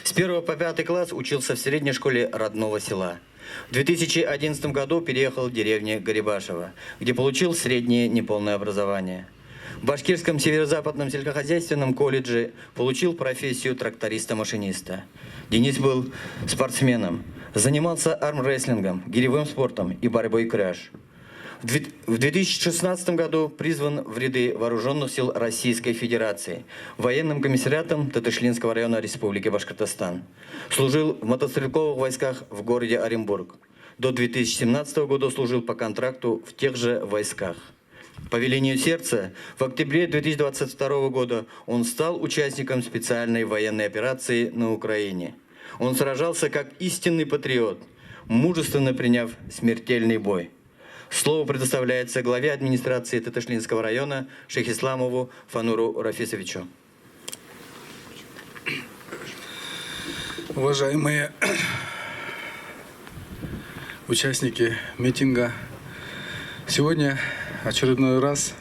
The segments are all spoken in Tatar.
С 1 по 5 класс учился в средней школе родного села. В 2011 году переехал в деревню Гарибашево, где получил среднее неполное образование. В Башкирском северо-западном сельскохозяйственном колледже получил профессию тракториста-машиниста. Денис был спортсменом, занимался армрестлингом, гиревым спортом и борьбой кряж. В 2016 году призван в ряды Вооруженных сил Российской Федерации военным комиссариатом Татышлинского района Республики Башкортостан. Служил в мотострелковых войсках в городе Оренбург. До 2017 года служил по контракту в тех же войсках. По велению сердца в октябре 2022 года он стал участником специальной военной операции на Украине. Он сражался как истинный патриот, мужественно приняв смертельный бой. Слово предоставляется главе администрации Татышлинского района Шейхисламову Фануру Рафисовичу. Уважаемые участники митинга, сегодня очередной раз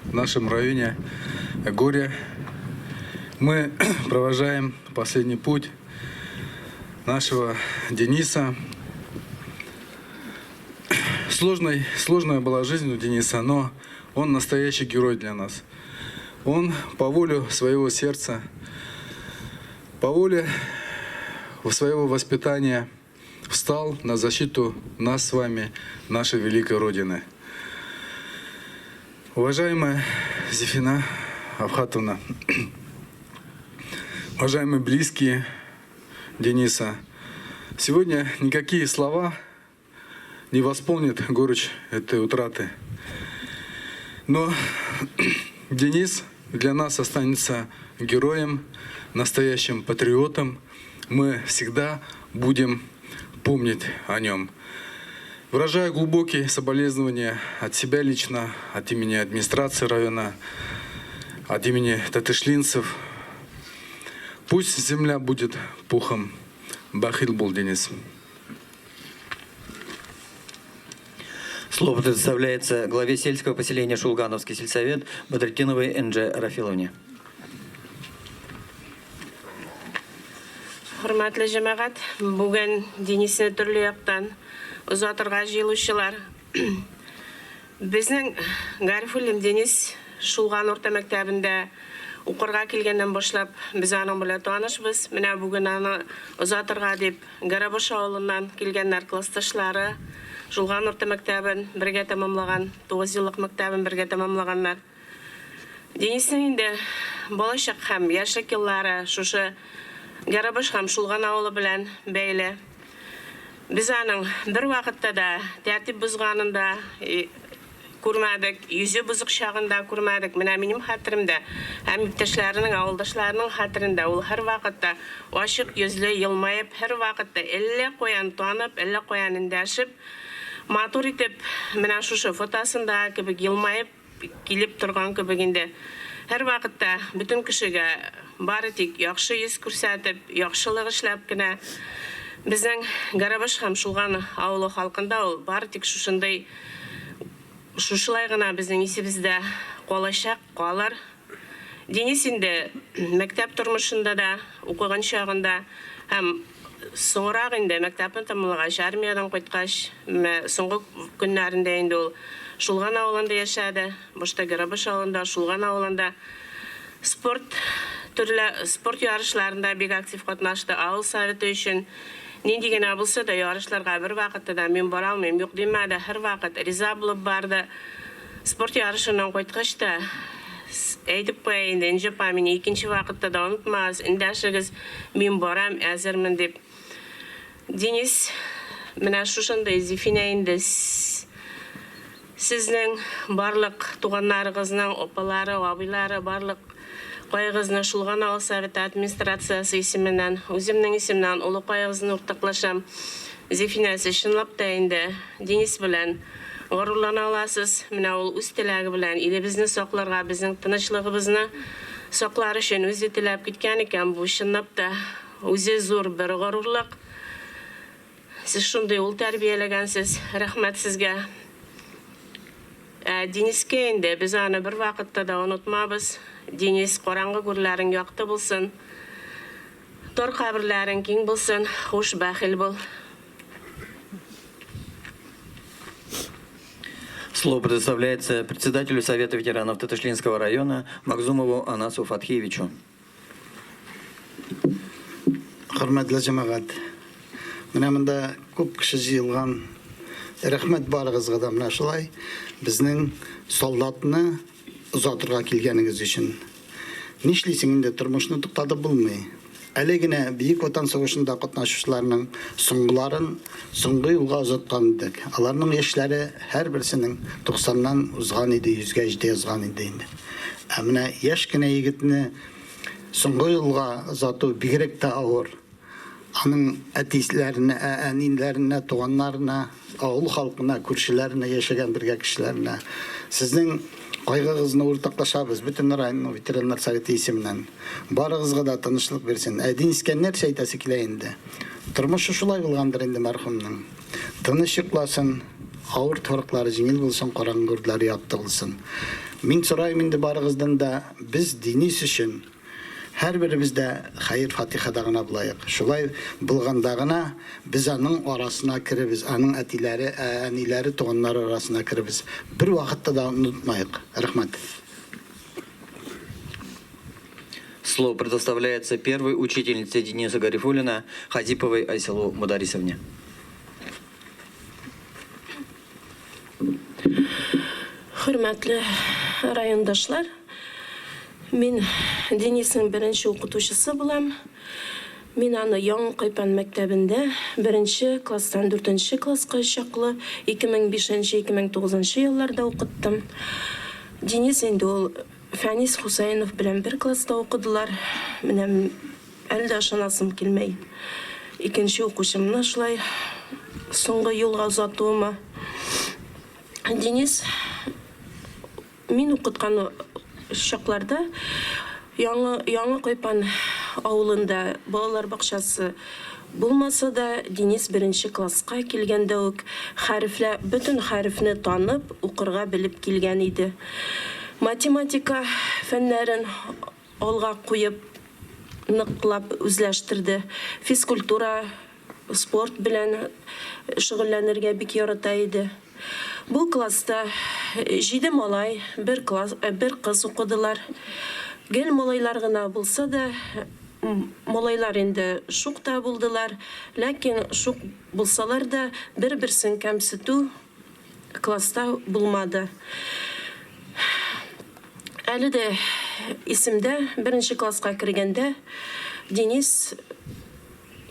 в нашем районе горе. Мы провожаем последний путь нашего Дениса. Сложная была жизнь у Дениса, но он настоящий герой для нас. Он по воле своего сердца, по воле своего воспитания встал на защиту нас с вами, нашей великой Родины. Уважаемая Зефина Авхатовна, уважаемые близкие Дениса, сегодня никакие слова не восполнят горечь этой утраты. Но Денис для нас останется героем, настоящим патриотом. Мы всегда будем помнить о нем. Выражаю глубокие соболезнования от себя лично, от имени администрации района, от имени татышлинцев. Пусть земля будет пухом. Бәхетле бул, Денис. Слово предоставляется главе сельского поселения Шулгановский сельсовет Бадретдиновой Н.Дж. Рафиловне. Хөрмәтле җәмәгать, бүген Денисне төрле яктан озатырга җыелучылар. Безнең Гарифуллин Денис Шулган урта мәктәбендә укырга килгәннән башлап без аның белән танышбыз. Менә бүген аны озатырга дип Гарабаш авылыннан килгәннәр классташлары, Шулган урта мәктәбен бергә тәмамлаган, 9 еллык мәктәбен бергә тәмамлаганнар. Денисның инде балачак һәм яшьлек еллары шушы Гарабаш һәм Шулган авылы белән бәйле. Без аның бер вакытта да тәртип бозганын да күрмәдек, йөзе бозык чагын да күрмәдек. Менә минем хәтеремдә һәм иптәшләренең, авылдашларының хәтерендә ул һәрвакытта ачык йөзле, елмаеп, һәрвакытта әллә каян танып, әллә каян эндәшеп, матур итеп, менә шушы фотосындагы кебек елмаеп килеп торган кебек инде. Һәрвакытта бөтен кешегә бары тик яхшы йөз күрсәтеп, яхшылык эшләп кенә безнең Гарабаш һәм Шулган авылы халкында ул бары тик шушындый шушылай гына безнең исебездә калачак, калыр. Денис инде мәктәп тормышында да, укыган чагында һәм соңрак инде мәктәпне тәмамлагач, армиядән кайткач, менә соңгы көннәрендә инде ул Шулган авылында яшәде. Башта Гарабаш авылында, Шулган авылында спорт төрле спорт ярышларында бик актив катнашты. Авыл советы өчен нинди генә булса да ярышларга бервакытта да мин бара алмыйм, юк димәде, һәрвакыт риза булып барды. Спорт ярышыннан кайткач та, әйтеп куя инде, Энҗе апа, мине икенче вакытта да онытмагыз, эндәшегез, мин барам, әзермен, дип. Денис, менә шушындый Зифинә инде сезнең барлык туганнарыгызның, апалары, абыйлары, барлык кайгыгызны Шулган авыл советы администрациясе исеменнән, үземнең исемнән олы кайгыгызны уртаклашам. Зифинә, сез чынлап та инде Денис белән горурлана аласыз. Менә ул үз теләге белән илебезне сакларга, безнең тынычлыгыбызны саклар өчен үзе теләп киткән икән, бу чынлап та үзе зур бер горурлык. Сез шундый ул тәрбияләгәнсез, рәхмәт сезгә. Ә Денискә инде без аны бервакытта да онытмабыз. Денис, караңгы гүрләрең якты булсын. Тор каберләрең киң булсын, хуш бәхил бул. Слово предоставляется председателю Совета ветеранов Татышлинского района Магзумову Анасу Фатхиевичу. Хөрмәтле җәмәгать, менә монда күп кеше җыелган. Рәхмәт барыгызга да менә шулай безнең солдатны озатырга килгәнегез өчен. Нишлисең инде, тормышны туктатып булмый. Әле генә Бөек Ватан сугышында катнашучыларның соңгыларын соңгы юлга озаткан идек. Аларның яшьләре һәрберсенең 90-нан узган иде, 100гә җитә язган иде инде. Ә менә яшь кенә егетне соңгы юлга озату бигрәк тә авыр. Аның әтиләренә, әниләренә, туганнарына, авыл халкына, күршеләренә, яшәгән бергә кешеләренә. Сезнең кайгыгызны уртаклашабыз бөтен районның ветераннар советы исеменнән. Барыгызга да тынычлык бирсен. Ә Денискә нәрсә әйтәсе килә инде? Тормышы шулай булгандыр инде мәрхүмнең. Тыныч йокласын, авыр туфраклары җиңел булсын, караңгы гүрләре якты булсын. Мин сорыйм инде барыгыздан да, без Денис өчен һәрберебез дә хәер-фатихада гына булаек. Шулай булганда гына без аның арасына керебез, аның әтиләре, әниләре, туганнары арасына керебез. Бер вакытта да онытмаек. Рәхмәт. Слово предоставляется первой учительнице Дениса Гарифуллина Хазиповой Айсылу Мударисовне. Хөрмәтле райондашлар, мин Денисның беренче укытучысы булам. Мин аны Яңа Кайпан мәктәбендә беренче класстан дүртенче класска чаклы 2005-2009 елларда укыттым. Денис инде ул Фәнис Хусаинов белән бер класста укыдылар. Менә әле дә ышанасым килмәй. Икенче укучымны шулай соңгы юлга озатуыма. Денис мин укыткан чакларда Яңа Яңа Кайпан авылында балалар бакчасы булмаса да, Денис беренче класска килгәндә үк хәрефлә бөтен хәрефне танып, укырга белеп килгән иде. Математика фәннәрен алга куеп, ныклап үзләштерде. Физкультура, спорт белән шөгыльләнергә бик ярата иде. Бу класста җиде малай, бер класс, бер кыз укыдылар. Гел малайлар гына булса да, малайлар инде шук та булдылар, ләкин шук булсалар да, бер-берсен кәмсетү класста булмады. Әле дә исемдә, беренче класска кергәндә Денис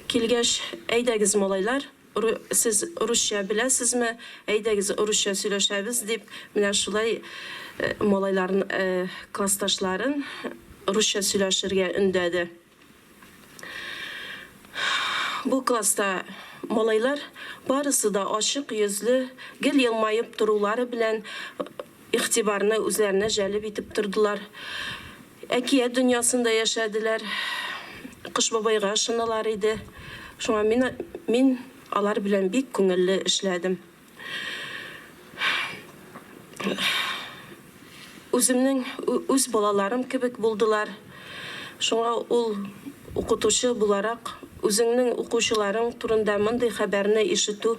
килгәч, әйдәгез, малайлар, сез русча беләсезме, әйдәгез, русча сөйләшәбез, дип, менә шулай малайларын, классташларын русча сөйләшергә өндәде. Бу класста малайлар барысы да ачык йөзле, гел елмаеп торулары белән игътибарны үзләренә җәлеп итеп тордылар. Әкият дөньясында яшәделәр. Кыш бабайга ышаналар иде. Шуңа мин, мин алар белән бик күңелле эшләдем. Үземнең үз балаларым кебек булдылар. Шуңа ул укытучы буларак үзеңнең укучыларың турында мондый хәбәрне ишетү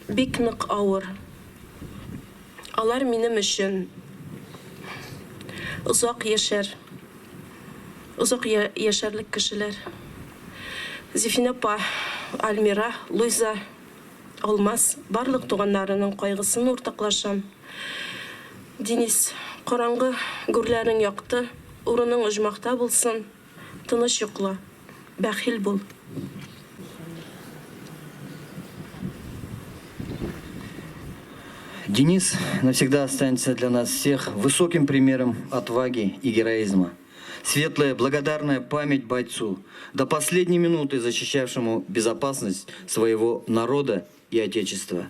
бик нык авыр. Алар минем өчен озак яшәр, озак яшәрлек кешеләр. Зифинә апа, Альмира, Луиза, Алмаз, барлык туганнарының кайгысын уртаклашам. Денис, караңгы гүрләрең якты, урының оҗмахта булсын, тыныч йокла, бәхил бул. Денис навсегда останется для нас всех высоким примером отваги и героизма. Светлая, благодарная память бойцу, до последней минуты защищавшему безопасность своего народа и Отечества.